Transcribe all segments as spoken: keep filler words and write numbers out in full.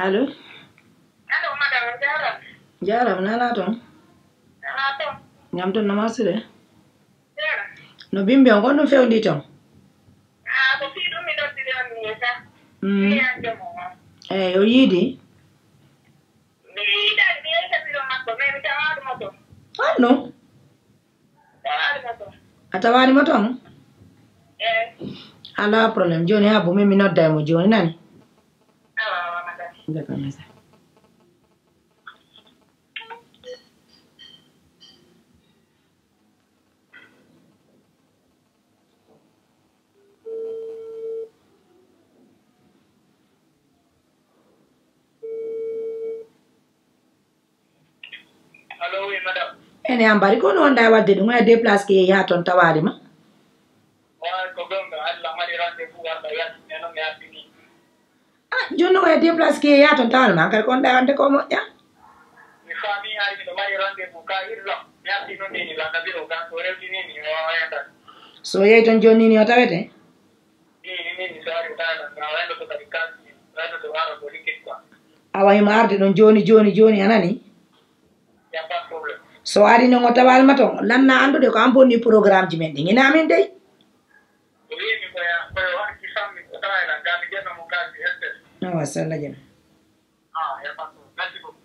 Allo? Allo, madame, jaaraama. Jaaraama, nalaa toon? Nalaa toon. Jam toon, no marsude? Jaaraama. No bimbi on, ko ɗum fewndi toon? Ah, ko fii ɗum mi noddiri on ni sa. Mm. Mi yaande mo. Eh, o yiidi? Mi yiidaani, mi yehi ka biro makko, mais mi tawaali mo toon. Honno? Tawaali mo toon. A tawaali mo toon? Eh. Alaa problème. Jooni haa bo min mi nodda e mo jooni, nani? Awa, awa, madame. D'accord, merci. Allo, oui, madame. Ene an mbari, kono on ɗa wadde ɗum, e déplace ke yaha toon tawaali ma? Wa ko gonga, Allah mari rendez-vous, Allah yaltine noon mi artini. Ah, jooni noon e déplace ke yaha toon tawaali ma, hankadi ko on ɗa wadde ko moƴƴa? Mi faami, ari miɗo mari rendez-vous ka urgent. Mi arti noon ni, ni langa biro ga, ko rewtini ni, o enɗan. So yehi toon jooni ni, ni o tawete? Ni, ni, ni, ni, so ari o tawata, nga o enɗoto kadi kalmi, o enɗoto wara ko liquide quoi. Awa, himo arde ɗon jooni, jooni, jooni, a nani? Y a pas de problème. So ari noon o tawaali ma toon, lanna anndude ko an bonni programme ji men ɗin. Ina amin dey. O wiimi ko ya, ko yo waɗi sammi ko tawa eɗan, ga mi ƴetno mo kalmi espèce. Awa, salla jam. Ah, y a pas de problème. Merci beaucoup.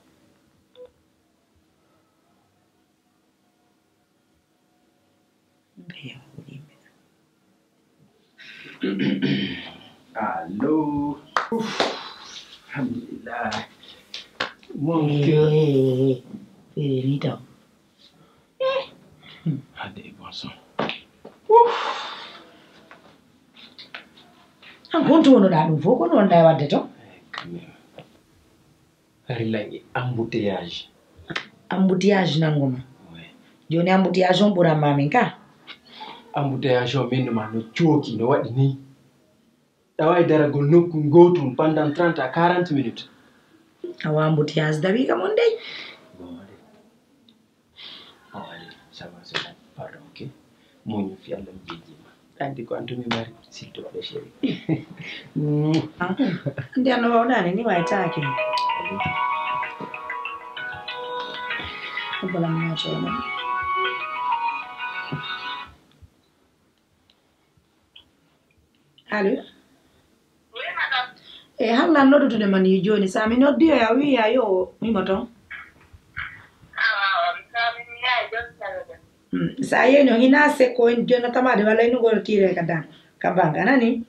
Allo. Uf. Alhamdulillah. Mon cœur. Eh, eh, ni taw. Eh. Hade e bon son. Uf. An honto wonoɗa ɗum fof, kono wonɗa e wadde toon? Eh, quand même. Hari langi embouteillage. Embouteillage nangu ma. Ouais. Jooni embouteillage on ɓuran ma min ka. Embouteillage on min no ma no cooki, no waɗi ni. Ɗawa e daragol nokku ngootu pendant trente à quarante minutes. Awa embouteillage dawi kam on dey. Bon, allez. Oh, allez, ça va, c'est bon. Pardon, ok. Muñu fi Yàlla mi jejji ma. Andi ko an to mi mari, s'il te plaît, chérie. Ah, andi an no wawɗani ni way taaki. Allez. Ko bala mi ñaato ma. Allo? Oui, madame. E hanngan noddutude man yi jooni, so mi noddi o, a wiya yo wimo toon. Awa, awa, mi faami, mi yaay jooni salade. Mm, so a yehi noon, hina sekko en jonnatama de, walla ino ngol tiire ka dan, ka banque, a nani?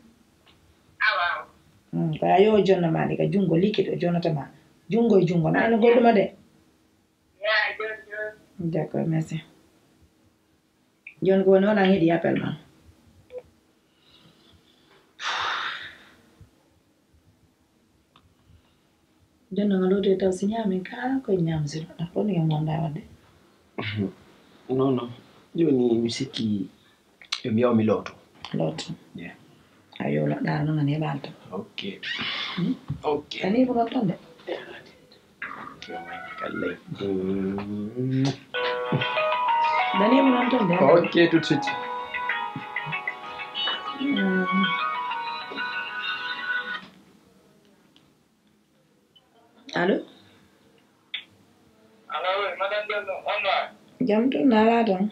Awa, awa. Mm, ko a yo o jonnama de, ka junngo liquide o jonnatama. Junngo e junngo, na ino golluma de. Yaay jooni jooni. D'accord, merci. Jooni ko woni on an heɗi appel ma. Jooni noon a looti taw si ñaamin ka ko ñaam si ɗaɗa ko ni mo nda wadde. Non, non. Jooni mi sikki yo mi yaw mi looto. Looto. Yeah. A yowno ɗa noon an heɓalta. Ok. Hmm? Ok. Ani ko ɗon tan de. Kallay. Dani mo non ton de. Ok, tout de suite. Allo? Allo, oui, madame Bello, on va? Jam tun, nala ton.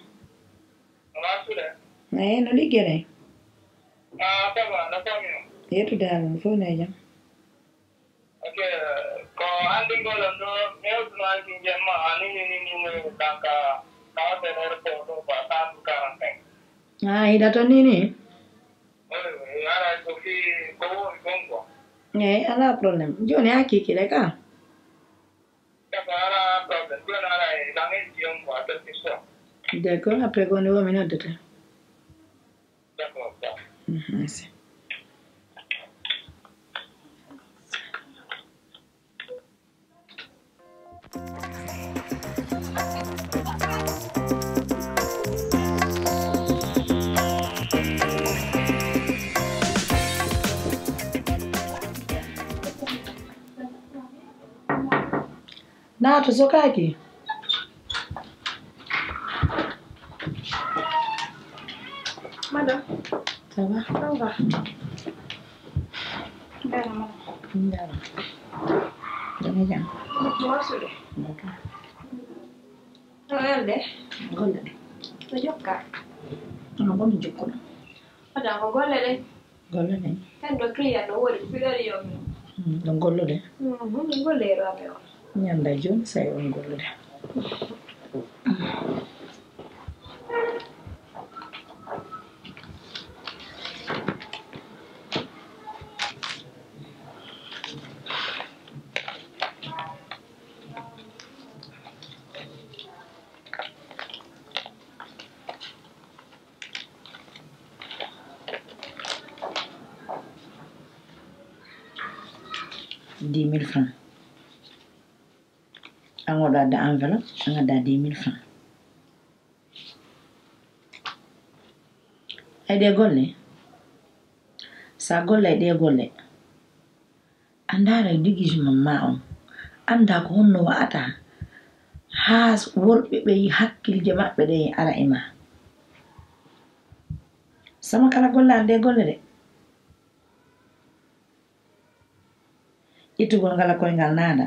Wona suuɗe? Eyi, no liggere? Ah, ça va, no famille o? Yettude Allah, fof ne e jam. Ok, ko anndingol on ɗo, mi hewtuno hanki jemma, a nini nini mo kanka, ka hotel aéroport ɗo, ko a cent quarante-cinq. Ah, hiɗa to ni ni? Oy, ala ko fi ko woni ɗon ko. Eyi, alaa problème. Jooni haa kiikiiɗe ka? D'accord, alaa problème. Jooni ala e ɗan en jiyon ko a tati so. D'accord, après ko ni wo mi noddata. D'accord, d'accord. Mhm, merci. Naato sokaaki. Madame. Ça va? Ça va. Mbela madame. Mbela. Jam e jam. Masude. D'accord. No elde? Golle ɗe. No jokka? No boni jokkuɗo. Madame, ko golle ɗe. Golle ɗe. Hen ɗo client no woni ko fiɗori yo mi. Mm, ɗo gollude. Mhm, ɗo golle e ɗo amen o. Ñanda jooni, so on gollude. Dix mille francs. An oɗo adda enveloppe, an adda dix mille francs. Ay ɗe golle, sa golle ay ɗe golle, a ndaara e déguisement ma on, annda ko honno wa'ata haa worɓe ɓe hakkilje maɓɓe ɗe ara e ma. Sama kala gollaani ɗe golle ɗe. Ƴettugol ngala koyngal naada,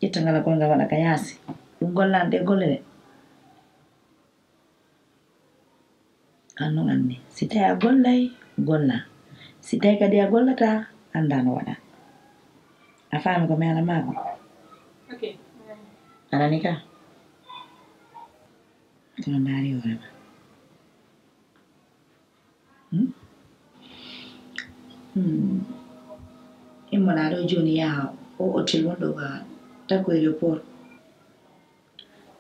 ƴetta ngala koyngal waɗa ka yaasi, ɗum gollaani ɗe golle ɗe. An non anndi, si tawi a gollay, golla. Si tawi kadi a gollata, annda no waɗa. A faami ko mi ala maa ko? Ok. Anani ka? Kono ndaari hoore ma. Hmm? Hmm. Immoɗaa ɗo jooni yaha o hotel wonɗo ka Tacko Aéroport.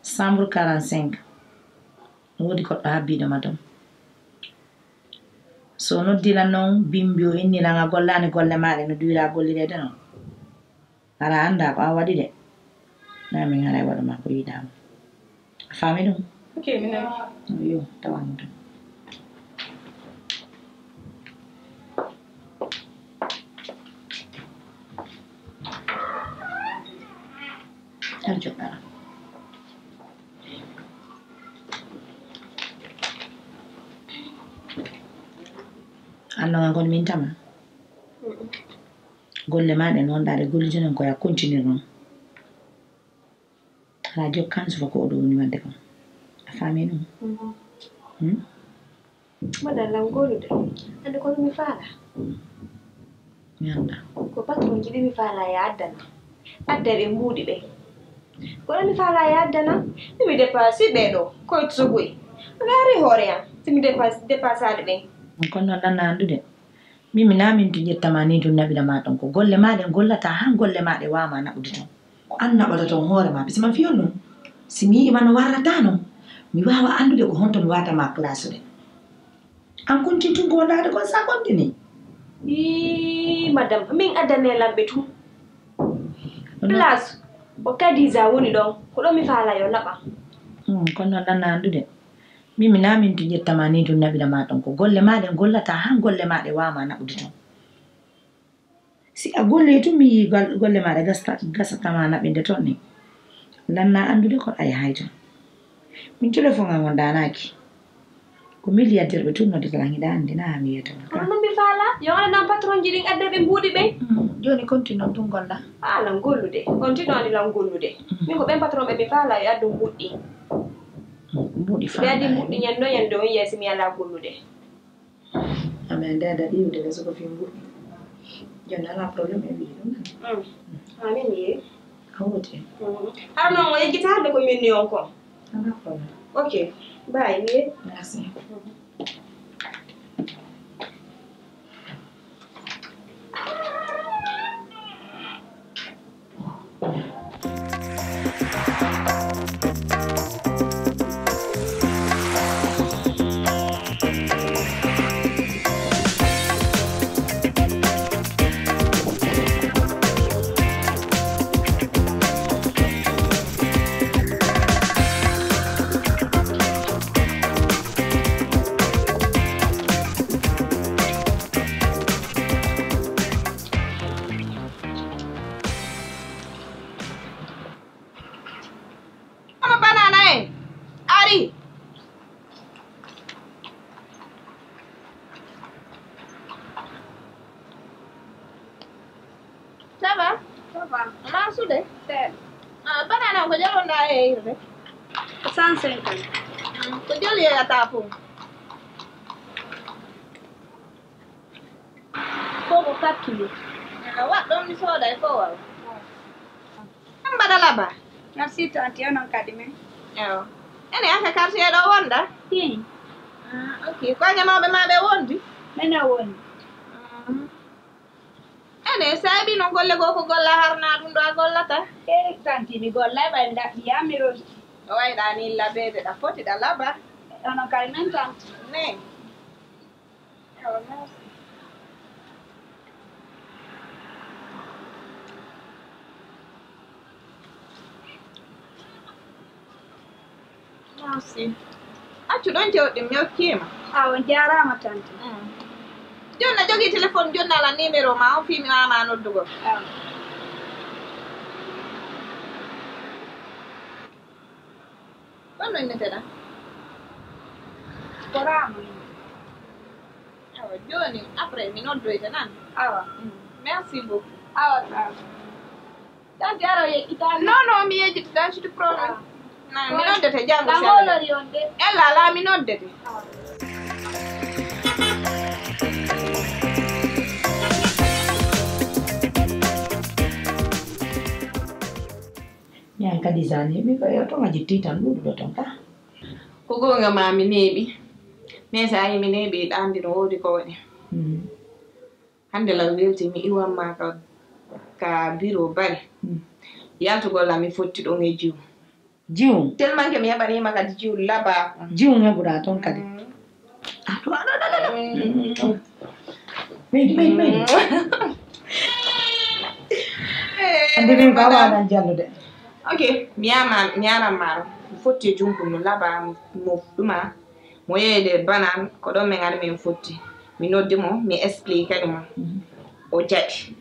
Chambre quarante-cinq. Woodi goɗɗo habbiiɗo ma ton. So noddi lan non, bimbi o inni lan a gollaani golle maaɗe no duwira gollireede non. Hara a anndaa ko a waɗi de. Na min haray waɗu ma ko yiɗaa mo. A faami ɗum? Ok, mi nani. Yo, tawan ɗum. An joɗɗa. An non an kon min tama. Golle ma ɗe noon ɗaade gollitonen ko ya continue noon. Alaa jokkan sufa ko oɗo woni wadde kon. A faami ɗum? Mhm. Hmm? Mbaɗa lan golude. Annde kono mi faala. Mi annda. Ko patron jiɗi mi faala ya addana. Adda ɓe mbuuɗi ɓe. Kono mi faala ya addana. Mi mi dépasse ɓe ɗo. Koy sogoy. Ngaari hoore am. Si mi dépasse, dépassaade ɓen. Kono noon ɗan na anndude. Min mi naa min tun ƴetta ma nii tun naɓira ma ton ko golle ma ɗen gollata han golle ma ɗe waawa ma naɓude ton. Ko an naɓata ton hoore ma, pisi man fiyon ɗum. Si mi yi'i ma no warrata non, mi waawa anndude ko honto mi waata ma classe de. An kontin tun ko wondaade kon sa kontini. Ii, madame, min addane lamɓe tun. Place, ko Kadija woni ɗon, ko ɗon mi faala yo naɓa. Hmm, kono noon ɗan na anndude. Min mi naa min tun ƴetta ma nii tun naɓira ma ton ko golle ma ɗen gollata han golle ma ɗe waawa ma naɓude ton. Si a golli tun mi yii gol-, golle ma ɗe gasta-, gasata ma naɓinde ton ni. Lan na anndude ko a yahay ton. Min telefon an on daanaaki. Ko milliardaire ɓe tun noddata lan hiɗa anndi na mi yiyata ma. Kono non mi faala, yo ala nan patron ji ɗin adda ɓe mbuuɗi ɓen. Mm, jooni konti non tun golla. Ala gollude, konti non ani lan gollude. Mm. Min ko ɓen patron ɓe mi faala yo addu mbuuɗi. Mm, mbuuɗi faala. Ɓe addi mbuuɗi ñande o ñande on yeesi mi ala gollude. Amen, dada ɗiwde le soko fi mbuuɗi. Jooni ala problème e wi'i ɗum. Mm. Amin ye. A wooti. Mm. Hara non mo yejjitaade ko min ni on kon. Ala problème. Ok. Bye, ye. Merci. Mm. Ama banana e ari. Ça va? Ça va. Ama sude? Seeɗa. Ah, banana ko jalonɗa e irde? Cent cinquante. Mm, ko joli e ata fof? Fof ko quatre kilos. Ah, waɗ ɗon mi sooda e fof waw. An mbaɗa laba? Merci tanti, onon kadi men. Ewa. Ene aka quartier ɗo wonda? Hmm. Ah, ok. Ko ñamawɓe ma ɓe wondi? Men o wondi. Ah. Ene saabi noon golle goo ko golla harna ɗum ɗo a gollata? E tanti mi golla ɓay mi ɗaɓɓi yamiron. O wayɗa ni labeede ɗa foti ɗa laba. Onon kadi men tanti. Ne. Ewa, merci. Merci. Accu ɗon jawɗi mi okkiima. A on jaaraama tante. Mm. Jonna jogii téléphone jonna ala numéro ma on fii mi waama noddugol. Awa. Ɗon no inneteɗaa? Ko Rama. Awa, jooni, après, mi noddoyte nan. Awa. Mm. Merci beaucoup. Awa, awa. Tanti ara yeƴƴitaani. Non, non, mi yeƴƴitaani, je te promets. Awa. Non, mi noddete janngo. Ella, ala, mi noddete. Awa. Min an kadi sa neeɓi ko yo ton a ƴetti tan ɗuɗuɗo ton ka. Ko goonga ma mi neeɓi. Mais sa yi mi neeɓi ɗandi no woodi ko waɗi. Mm. Hannde lan welti mi iwan ma ka, ka bureau bari. Mm. Yaltugol lan mi fotti ɗon e jiw. Jiw. Tellement que mi heɓanima kadi jiw laba. Jiw heɓuɗa ton kadi. Mm. Ah, ɗum, ah, ɗum, ɗum, ɗum. Mm. Ɓeydi, ɓeydi, ɓeydi. Mm. Andi min ko a wawan jallude. Ok, mi yama, mi yaran ma ɗum. Mi fotti e jungo no laba, mo ɗuma, mo yeeyde banan, ko ɗon min ari min fotti. Mi noddi mo, mi expliquer mo. Mhm. O jaɓi.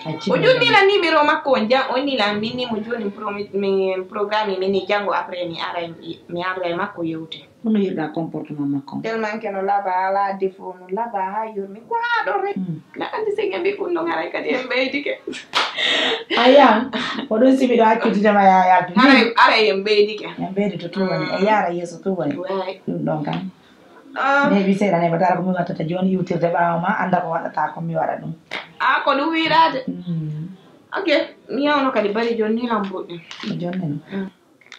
O jonnila numéro makko, on ja-, o nila min ni mo joni pro-, min programme min ni janngo après mi ara, mi ara e makko yewte. Hono yiɗɗa comportement makko? Tellement que no laba, ala défaut, no laba ha yurmi. Ko ha ɗo rek. Mm. Na andi sen yambi kun no ngaray kadi en ɓeydike. Aya, ko ɗum sibi ɗo accitudema ya yaltu. Haray, haray en ɓeydike. En ɓeydi to tuwani. Mm. E yara yeeso tuwani. Way. Ɗum ɗon kan. Ah. Neeɓi seeɗa neeɓa dara ko mi wattata jooni iwtirde ɓaawo ma annda ko waɗata ko mi waɗa ɗum. Ah, ko ɗum wiiraade. Mm. Ok, mi yawno kadi bari jooni ni lambuɗe. Ko jooni ni. Mm.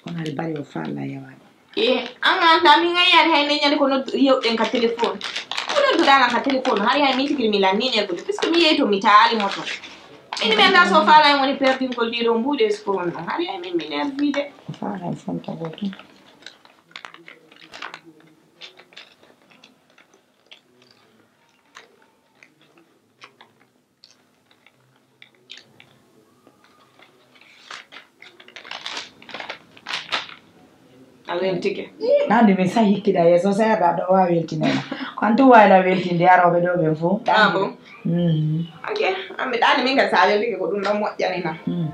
Kono hari bari o faala yawaade. E an annda min ngayyani hay ne ñande ko noddu yewɗen ka téléphone. Ko nodduɗa lan ka téléphone hari hay min tikiri mi lanni ne gudu puisque mi yeeto mi taali moto. Ini men da so faala en woni perdingol ɗiɗo mbuuɗe sport non hari hay min mi nervide. O faala en fonta goto. A weltike. Nandi min sa hikkiɗa yeeso seeɗa ɗo wa weltinema. Ko an tu wayla weltinde aroɓe ɗo ɓen fof. Ah, bon. Mm. Ok, amɓe ɗani min kadi sa weltike ko ɗum ɗon moƴƴani na. Mm.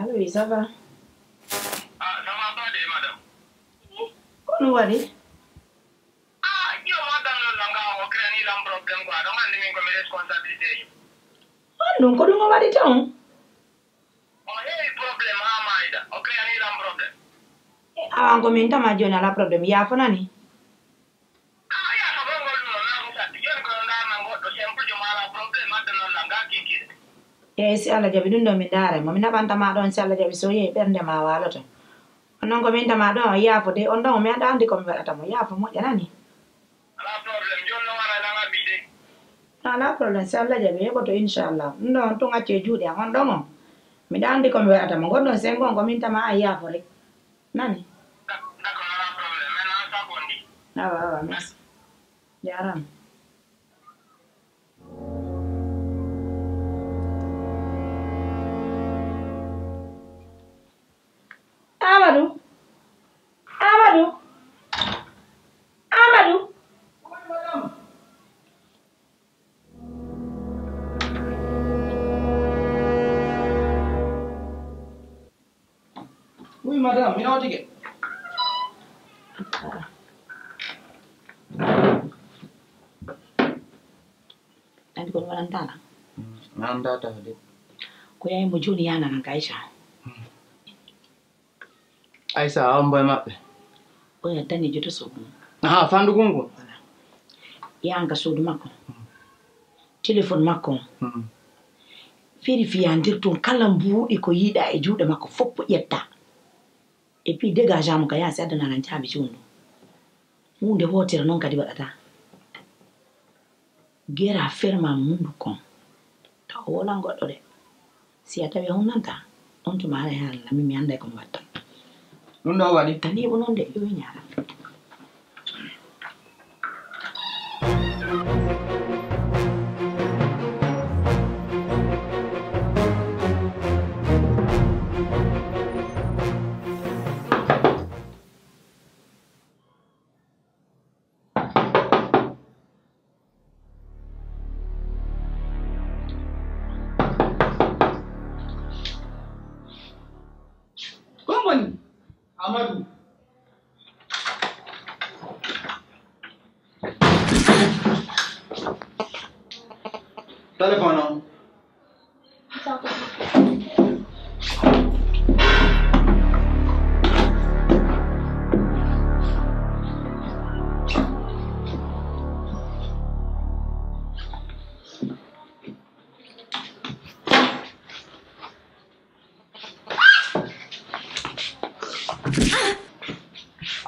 Allo, oui, ça va? Ah, ça va pas de, madame. Ko ɗum waɗi? Ah, yo madame non nanga o créani lam problème quoi. Ɗon anndi min ko mi responsabilité ji. On ɗum ko ɗum o waɗi tan? O heewi problème haa maayda. O créani lam problème. E, awa ko min tama jooni alaa problème. Yaafo nani? Ah, yaafo ngol ɗum o naamu satti. Jooni ko o ndaarna goɗɗo simple joom alaa problème addanol lam ngaa kiikiiɗe. Eey, si Allah jaɓi ɗum ɗo mi ndaara mo. Mi naɓanta ma ɗon si Allah jaɓi so yehi ɓernde ma waaloto. On noon ko min tama ɗon o yaafo de. On ɗon o mi aɗa anndi ko mi waɗata mo. Yaafo moƴƴa nani? Alaa problème. Jooni no wara lan abbi de. Alaa problème. Si Allah jaɓi heɓoto inchallah. Ɗum ɗon tun accu e juuɗe am. On ɗon o. Miɗa anndi ko mi waɗata mo. Ngon ɗon sengo on ko min tama a yaafo rek. Nani? D'accord, alaa problème. Maintenant, ça bondi. Awa, awa, merci. Jaaraama. Amadou! Amadou! Amadou! Oui, madame, mi nawtike. Anndi ko mi waɗanta lan? Mm, mi anndaa tawa de. Ko yahi mo jooni yahanana ka Aïcha. Mm. Aïcha, a ombo e maɓɓe? Oya danejo to suudu mum. Aha, fandu gungu? Voilà. Yahan ka suudu makko. Mm. Téléphone makko. Mm. Vérifiyandir toon kala mbuuɗi ko yiɗa e juuɗe makko fof ƴetta. Et puis dégagea mo ka yaasi addana lan caabi suudu. Huunde wootere noon kadi waɗata. Gera ferma mundu kon. Taw o wolan goɗɗo de. Si a tawi a hunnanta, on tuma haray haala min mi annday ko mi watta. Ɗum ɗo waɗi? Taniiɓo noon de, yo ñaara. Ko woni? Amadou. Téléphone o.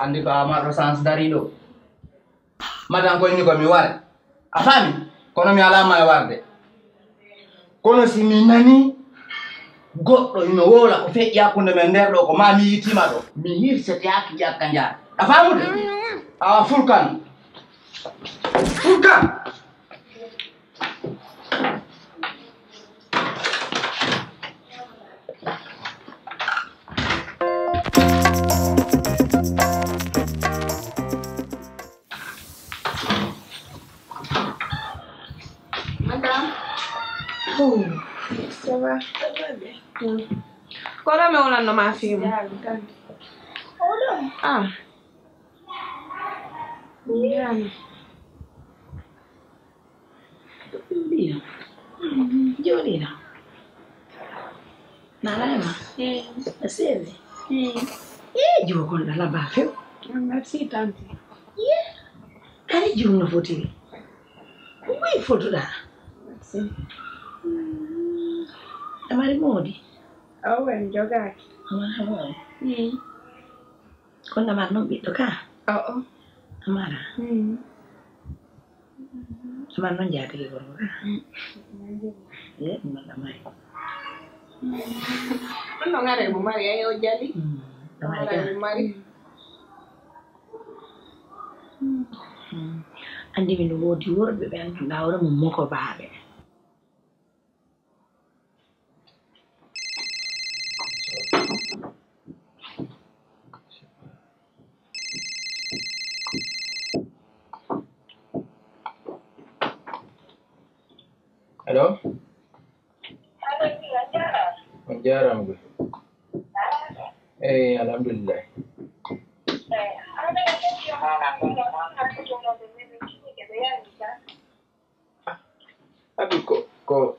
Anndi ko a marɗo sens dariiɗo. Madan ko inni ko mi ware. A faami? Kono mi alaa ma e warde. Kono si mi nani goɗɗo hino wowla ko feƴƴi hakkunde men nder ɗo, ko ma mi yitima ɗo. Mi hirsete haa ki ƴakka njaar. A faamude? Awa Furkan. Furkan! Madame. Oh, ça va? Ça va bien. Mm. Kono mi wolanno ma film. Jaabi tan. Oɗo? Ah. Jaabi. Jooɗiino. Jooɗiino. Nana e ma? Mm. A selli? Mm. Ee, jogol ɗo labaa few. Merci, tante. Ye. Kadi jum no fotiri. Ko ɓuri fotuɗaa. Merci. Mm. A mari moodi? Awa, en jogaaki. A mari moodi? Mm. Kono Amar noon ɓiɗɗo ka? Oo. Amara? Mm. Amar noon jaatigi gorko ka? Mm. Ye, ɗum noon ɗamay. Ɗum noon haray mo mari, ay o jali. Mm. Ɗamay ka? Haray mo mari. Mm. Anndi min woodi worɓe ɓe annduɗaa hoore mum mokobaaɓe. Allo? Allo, oui, a jaaraama. On jaaraama koy. Eyi, alhamdulillahi. Abi ko, ko,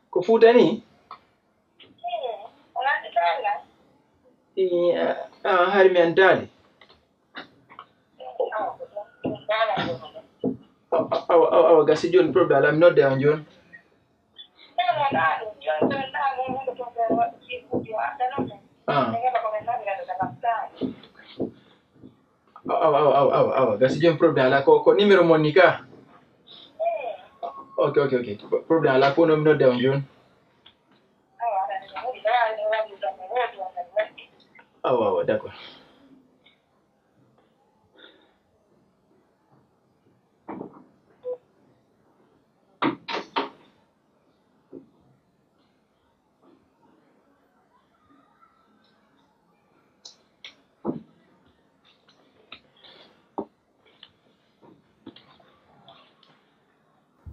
ko Fuuta ni? Ii, a, a, hari mi andaali. Awa, awa, awa, awa, gasi jooni, problème alaa, mi nodda on jooni. Ah. Awa, awa, awa, awa, awa, gasi jooni, problème alaa, ko, ko numéro mon ni ka? Ok, ok, ok, problème alaa, ko no mi nodda on jooni. Awa, awa, d'accord.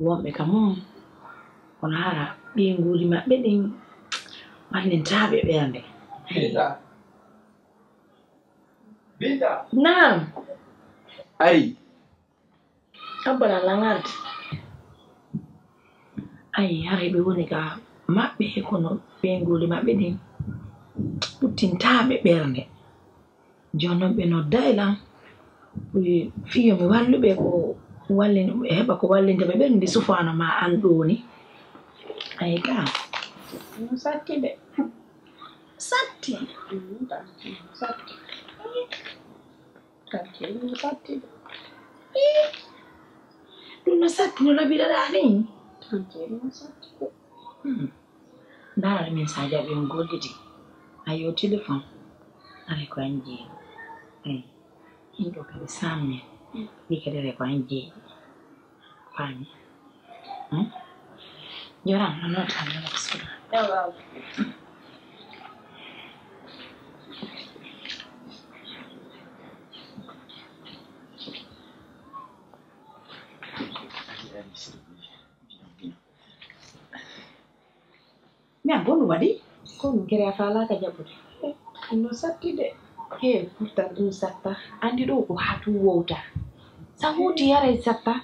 Wonɓe kam on, kono hara ɓeynguuli maɓɓe ɗin wallintaaɓe ɓernde. Binta. Binta. Naam. Ari. Abbana langarde. Ay, haray ɓe woni ka maɓɓe, kono ɓeynguuli maɓɓe ɗin ɓuttintaaɓe ɓernde. Jooni non ɓe nodday lan, wi-, fii yo mi wallu ɓe ko wallin-, ɓe heɓa ko wallinta ɓe ɓen, mbi sufaano ma an ɗoo ni. Ay ka. Ɗum satti de. Satti? Mm, satti. Satti, ɗum satti de. Ii. Ɗum no satti no laɓiɗaɗaa ni? Satti, ɗum satti de. Hmm. Ndaara min, so a jaɓi on gollidi, a yo téléphone, aray ko an jeyi. Eyi, ɗin ɗoo kadi sammi, ɗi kadi aray ko an jeyi. Faami? Hmm? Joram, no noota, no noota, sura. Ewa. Mi an, ko ɗum waɗi? Ko ɗum kadi a faalaaka jaɓude? Ɗum no satti de. He, pourtant ɗum satta. Anndi ɗo ko haa tun wowta. Sa hootii haray satta.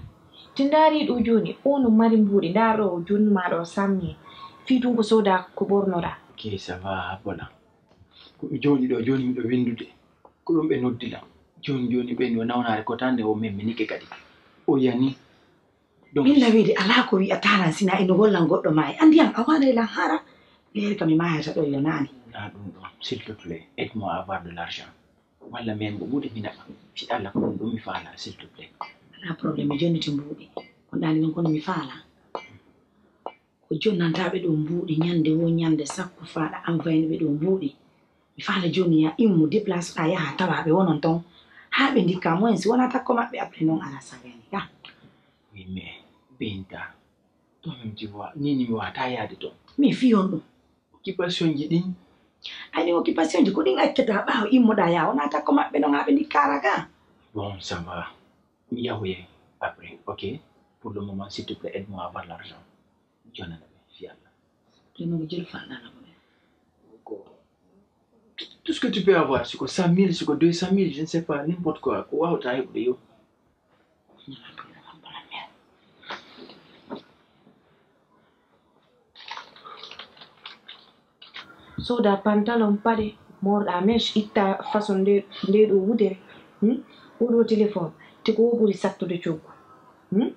Ti ndaari ɗo jooni, o no mari mbuuɗi. Ndaar ɗo, o jonnu maa ɗo sammi. Fii tun ko soodaa ko ɓornoɗaa. Ok, ça va, Bola. Ko mi jooɗii ɗo jooni, miɗo winndude. Ko ɗum ɓe noddi lan. Jooni jooni ɓe no nawnaare ko tan nde o memminike kadi. O yani. Donc, min na wiide alaa ko wi'ataa lan, sina ino gollan goɗɗo maayi. Anndi an, a waanay lan hara. Leeri ka mi maayata ɗo yo naani. Naa ɗum ɗo, s'il te plaît, aide-moi à avoir de l'argent. Walla mi heɓa mbuuɗi mi naɓa. Fii Alla ko ɗum ɗum mi faalaa, s'il te plaît. Alaa problème, mi jonniti mbuuɗi. Ko ɗaani ɗum kono mi faalaa. Ko jonnantaaɓe ɗoo mbuuɗi ñannde woo ñannde, sakko faaɗa envoyani ɓe ɗoo mbuuɗi. Mi faala jooni ya immo, déplace ɗaa yaha tawa ɓe wonon ton. Haa ɓe ndikka, moyen si wonaa takko maɓɓe, après non alaa sagani ka. Oui, mais Binta, toi-même tu vois, ni, ni mi waata yaade ton. Mi fiyon ɗum. Occupation ji ɗin. Ay, ɗin occupation ji ko ɗin accata ɓaawo immoɗaa yaha, wonaa takko maɓɓe non haa ɓe ndikkaara ka. Bon, ça va. Mi yahoyay après, ok? Pour le moment, s'il te plaît, aide-moi à avoir l'argent. Jonnana ɓe, fii Alla. Vraiment, ko jelu fanɗa na ko ɓe. Ko tout, tout ce que tu peux avoir, siko cent mille, siko deux cent mille, je ne sais pas, n'importe quoi, ko wawta heɓude yo. Soda pantalon, paɗe, morɗa mèche, itta façon nde, nde ɗo wudere. Hmm? Oɗo téléphone, te ko o ɓuri sattude coggu. Hmm?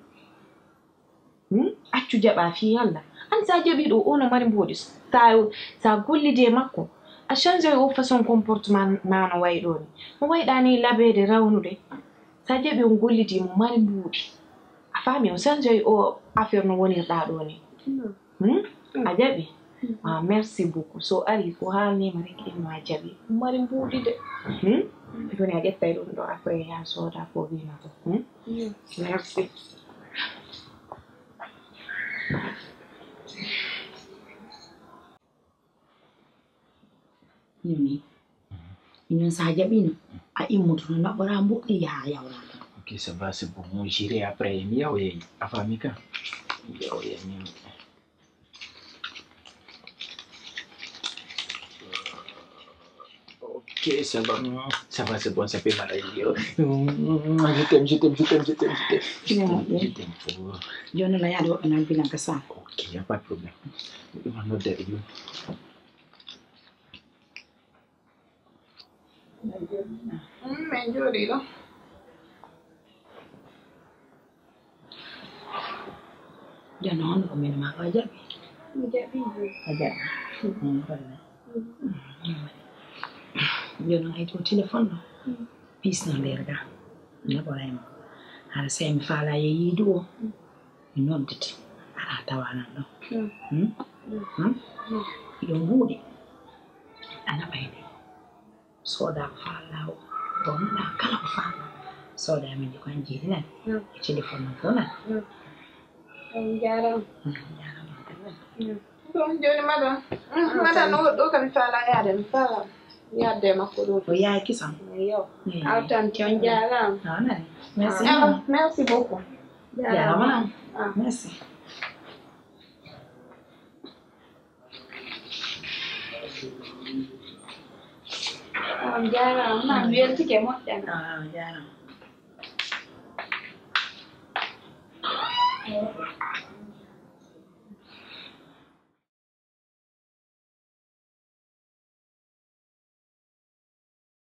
Hmm? Accu jaɓa fii Alla. An sa jaɓi ɗo, o no mari mbuuɗi. Sa, sa gollidi e makko, a change o façon comportement ma no wayi ɗo ni. No wayi ɗa ni labeede rawnude. Sa jaɓi on gollidi mo mari mbuuɗi. A faami, o change o affaire no wonirɗa ɗo ni. Hmm? A jaɓi? Ah, merci beaucoup. So ari ko haalnima rek, inno a jaɓi. Mari mbuuɗi de. Hmm? Joni a ƴettay ɗum ɗo, après ya sooda ko wima ko. Hmm? Merci. Mimi. Minon sa jaɓino, a immotono naɓora mbuɗɗi yaha yawra ton. Ok, ça va, c'est bon. J'irai après. Mi yahoyay. A faami ka? Mi yahoyay, mi. Ok, ça va. Mm, ça va, c'est bon, ça peut m'arranger. Mm, je t'aime, je t'aime, je t'aime, je t'aime, je t'aime. Je t'aime, je t'aime fort. Jooni la yaade woɓɓe nan bilan ka sam. Ok, y a pas de problème. Ma nodda e jooni. Mm, min jooɗii ɗo. Jooni hono ko min ma o jaɓi? Mi jaɓi. O jaɓi. Mm, holla. Mm, jooni noon ay to téléphone ɗo. Mm. Pisna nder ga. Naɓoray mo. Hara sey mi faala ye yiidu o. Mm. Mi noddete. Ara tawanan ɗo. Mm. Hmm? Hmm? Hmm? Yo mbuuɗe. Ana ɓayde. Soda ko faala o. Ɗon ɗa kala ko faala. Soda min ko an jiidi nan. Mm. E téléphone non ɗo nan. Mm. On jaaraama. Mm, jaaraama. Mm. Ɗon jooni madam. Mm, madam no ɗo kam mi faala yaade, mi faala yaade makko ɗo. O yaaki sam. Yo. Mm. Awtanti on jaaraama. Ah, nani. Merci. Ah, merci beaucoup. Jaaraama. Ah. Merci. On jaaraama, mi weltike moƴƴa. Ah, on jaaraama.